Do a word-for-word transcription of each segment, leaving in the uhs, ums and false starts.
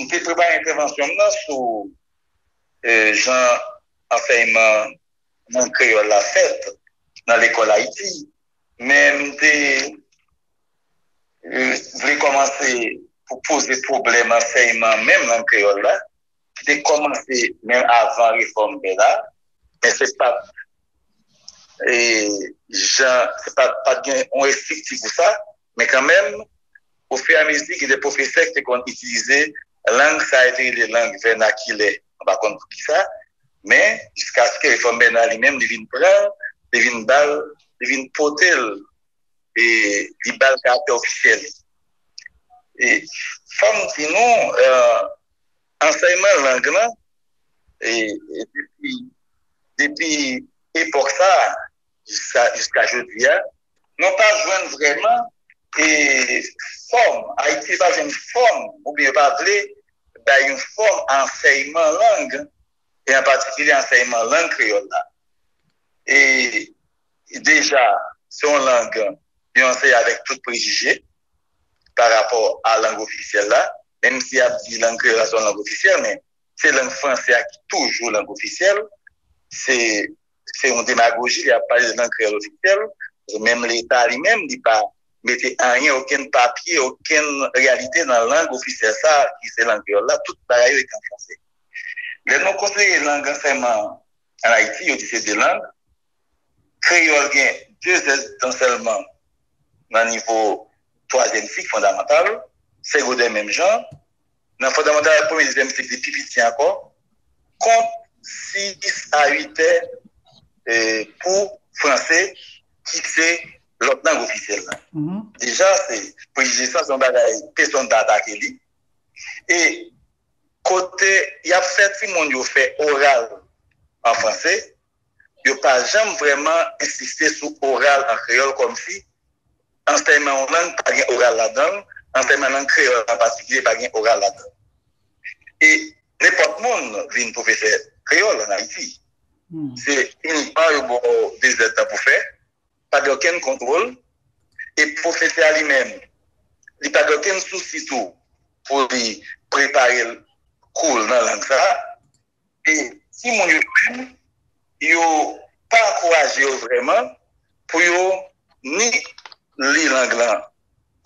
m te prepare entèvansyon m nan sou eh, jan ansèyman lang kreyòl la fèt nan lekòl Ayiti, men m te eh, vle kòmanse pou poze pwoblèm ansèyman menm lang kreyòl la, ki te kòmanse menm avan refòm Bèna, men se pa t eh, jan, se pa t gen yon estrikti pou sa, men kanmenm, ofiramezi, gen de pwofesè ki te konn itilize lang sa yo te rele lang vènakilè, mwen pa konn poukisa, men jiskaske refòm Bèna li menm, li vin pran l, li vin ba l, li vin pote l, e li ba l karaktè ofisyèl. E fò m di nou, eh, ansèyman lang lan, e, e depi, depi epòk sa a, jiska, jiska jodi a, nou pa jwenn vrèman e fòm. Ayiti pa jwenn fòm, oubyen yo pa vle bay yon fòm a ansèyman lang, e an patikilye ansèyman lang kreyòl la. E deja, se yon lang yo anseye avèk tout prejije pa rapò a lang ofisyèl la, menm si y ap di lang kreyòl la se yon lang ofisyèl, men se lang franse a ki toujou lang ofisyèl. Se, se yon demagoji, y ap pale de lang kreyòl ofisyèl. Menm Leta li menm, li pa mete anyen, okenn papye, okenn reyalite nan lang ofisyèl sa a, ki se lang kreyòl la, tout bagay yo ekri an franse. Lè nou konsidere lang ansèyman an Ayiti, yo di se de lang. Kreyòl gen de èdtan sèlman nan nivo twazyèm sik fondamantal, segondè menm jan. Nan fondamantal, premye, dezyèm sik, li pi piti ankò. Kont sis a uit è eh, pou franse, ki se lòt lang ofisyèl la. Deja, se prejije sa, se yon bagay, pèsonn pa atake li. E kote y ap fè timoun yo fè oral an franse, yo pa janm vrèman ensiste sou oral an kreyòl, kòmsi ansèyman yon lang pa gen oral ladan l, ansèyman lang kreyòl an patikilye pa gen oral ladan l. E nenpòt moun vin pwofesè kreyòl ann Ayiti. Se inikman yo ba w de zèdtan pou fè, pa gen okenn kontwòl, e pwofesè a li menm, li pa gen okenn sousi tou pou li prepare l kou l nan lang sa a. E timoun yo menm, yo pa ankouraje yo vrèman pou yo ni li lang lan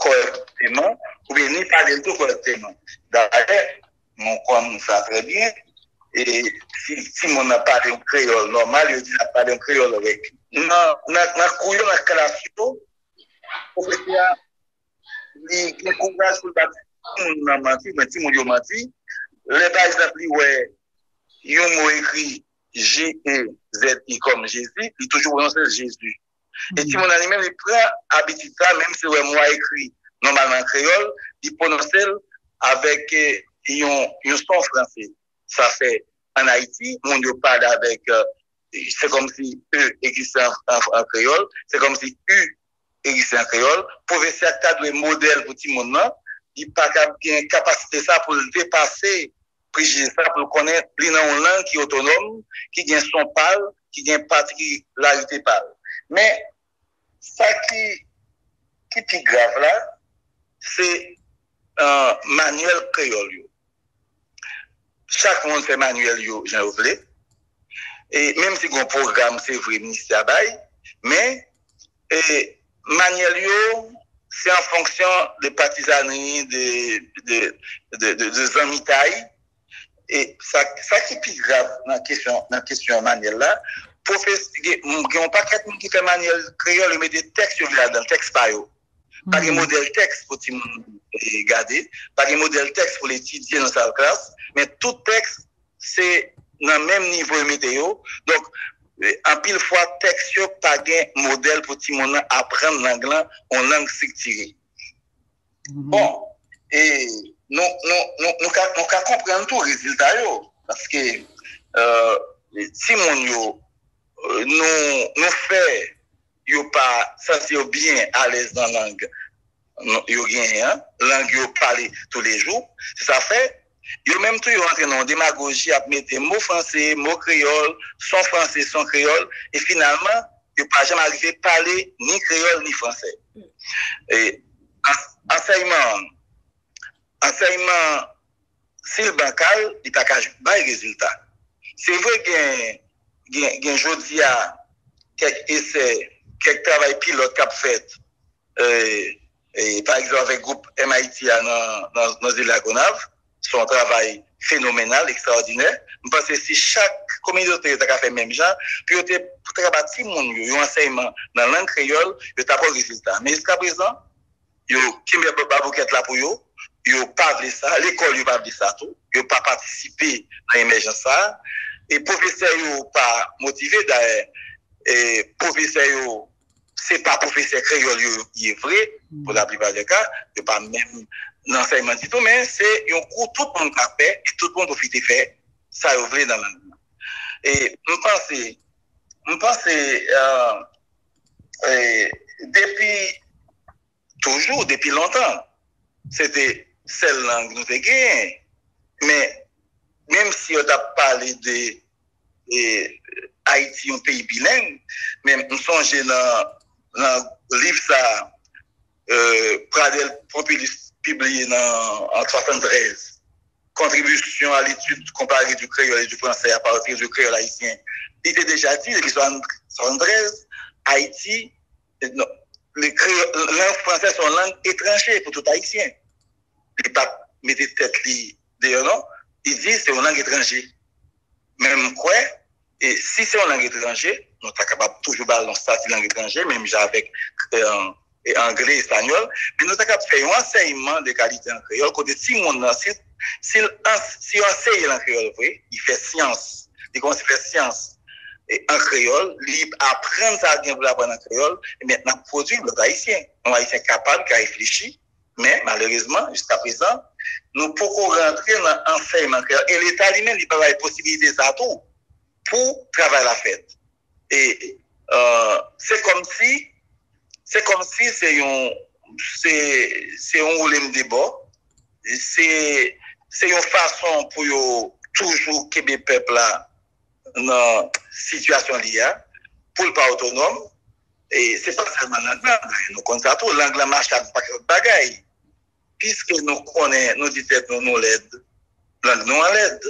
kòrèkteman, oubyen ni pale l tou kòrèkteman. Dayè, nou konn sa trè byen, e si timoun nan pale yon kreyòl nòmal, yo di l ap pale yon kreyòl rèk. Nan, nan, nan kou yo, nan klas yo, pwofesè a li gen kouraj pou l ba timoun nan manti, men timoun yo manti. Lè, pa egzanp, li wè yon mo ekri J E Z I kòm Jezi, li toujou pwononse l Jezi. E timoun nan li menm, li pran abitid sa, menm si l wè mo a ekri nòmalman an kreyòl, li pwononse l avèk eh, yon, yon son franse. Sa fè, ann Ayiti, moun yo pale avèk eh, se kòmsi E egziste an, an, an kreyòl, se kòmsi U egziste an kreyòl. Pwofesè a ta dwe modèl pou timoun nan, li pa kab gen kapasite sa pou l depase prejije sa, pou l konnen li nan yon lang ki otonòm, ki gen son pa l, ki gen patikilarite pa l. Men, sa ki, ki pi grav la, se eh, manyèl kreyòl yo. Chak moun fè manyèl yo jan yo vle. E menm si gen yon pwogram, se vre, ministè a bay, men e, manyèl yo, se an fonksyon de patizani, de, de, de, de, de zanmitay. E sa, sa ki pi grav nan kesyon, nan kesyon manyèl la, pwofes, gen, gen yon pakèt moun ki fè manyèl kreyòl, yo mete tèks yo vle ladan l, tèks pa yo. Pa gen modèl tèks pou timoun eh, gade, pa gen modèl tèks pou l etidye nan sal klas, men tout tèks, se nan menm nivo yo mete yo. Donk, eh, anpil fwa, tèks yo pa gen modèl pou timoun nan aprann lang lan, yon lang estriktire. Bon, e nou, nou, nou, nou ka, nou ka konprann tou rezilta yo, paske eh, timoun yo, eh, nou, nou fè yo pa santi yo byen alèz nan lang yo genyen an, lang yo pale toulejou. Se sa fè, yo menm tou yo rantre nan yon demagoji, ap mete mo franse, mo kreyòl, son franse, son kreyòl, e finalman, yo pa janm arive pale ni kreyòl ni franse. E, an, ansèyman, ansèyman, Si l bankal, li pa ka bay rezilta. Se vre gen, gen, gen jodi a kèk esè, kèk travay pilòt k ap fèt, e, e, pa egzanp, avèk gwoup M I T a nan, nan, nan zil Lagonav, se yon travay fenomenal, ekstraòdinè. M panse si chak kominote yo ta ka fè menm jan, pou yo te, pou ta ka ba timoun yo yon ansèyman nan lang kreyòl, yo ta ba w rezilta. Men jiskaprezan, yo kenbe ba-, baboukèt la pou yo, yo pa vle sa, lekòl yo pa vle sa tou, yo pa patisipe nan emèjans sa a. E pwofesè yo pa motive, dayè, e pwofesè yo, se pa pwofesè kreyòl yo ye vre, pou laplipa de ka, yo pa menm nan ansèyman ditou, men se yon kou tout moun ka fè, e tout moun pwofite fè sa yo vle nan lang nan. E m panse, m panse, e, e, depi, toujou, depi lontan, se te sèl lang nou te genyen. Men, menm si yo t ap pale de, e, Ayiti, yon peyi bileng, men m sonje nan, nan liv sa, e, Pradel Pompilus pibliye nan, an swasann trèz, Contribution à l'étude comparée du créole et du français à partir du créole haïtien. Li te deja di, depi swasann trèz, Ayiti, non, le kreyòl, lang fransè se yon lang etranje pou tout Ayisyen. Li pa mete tèt li deyò, non. Li di se yon lang etranje. Men m kwè, e si se yon lang etranje, nou ta kapab toujou ba l yon estati lang etranje, menm jan avèk, e, e, angle, espanyòl, men nou ta kapab fè yon ansèyman de kalite an kreyòl, kote timoun nan, si, si, l ans- si yo anseye l an kreyòl vre, li fè syans, li kòmanse fè syans, e, an kreyòl, li aprann sa l gen pou l aprann an kreyòl, ebyen, n ap pwodui lòt Ayisyen. Yon Ayisyen kapab, ka reflechi, men, malerezman, jiskaprezan, nou poko rantre nan ansèyman kreyòl. E Leta li menm, li pa bay posibilite sa tou pou travay la fèt. E, e, se kòmsi, se kòmsi se yon, se, se yon woule m de bò. Se, se yon fason pou yo toujou kenbe pèp la nan sitiyasyon li a, pou l pa otonòm. E se pa sèlman lang lan, dayè, nou konn sa tou, lang lan mache ak yon pakèt lòt bagay. Piske nou konnen, nou di tèt nou, nou lèd, lang nou an lèd.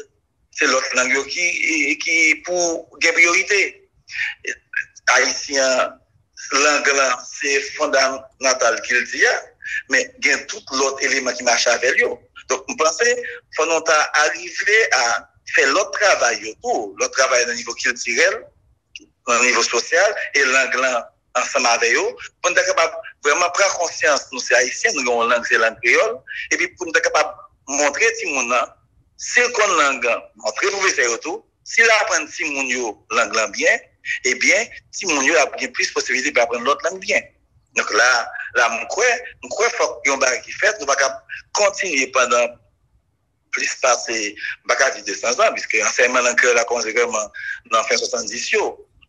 Se lòt lang yo ki, ki pou gen priyorite. Ayisyen an, lang lan, se fondanatal kilti a, men gen tout lòt eleman ki mache avè l yo. Donk, m panse, fò nou ta arive a fè lòt travay yo tou, lòt travay nan nivo kiltirèl, nan nivo sosyal, e lang lan ansanm avè yo, pou n ta kapab vrèman pran konsyans nou se Ayisyen, nou gen yon lang, se lang kreyòl, epi pou n ta kapab montre timoun nan, si l konn lang lan, montre pwofesè yo tou, si l aprann timoun yo lang lan byen, ebyen, timoun yo ap gen plis posibilite pou aprann lòt lang byen. Donk la, la m kwè, m kwè fòk yon bagay ki fèt, nou pa ka kontinye pandan plis pase, m pa ka di de san zan, piske ansèyman lang kreyòl la kòmanse vrèman nan fen swasanndis yo.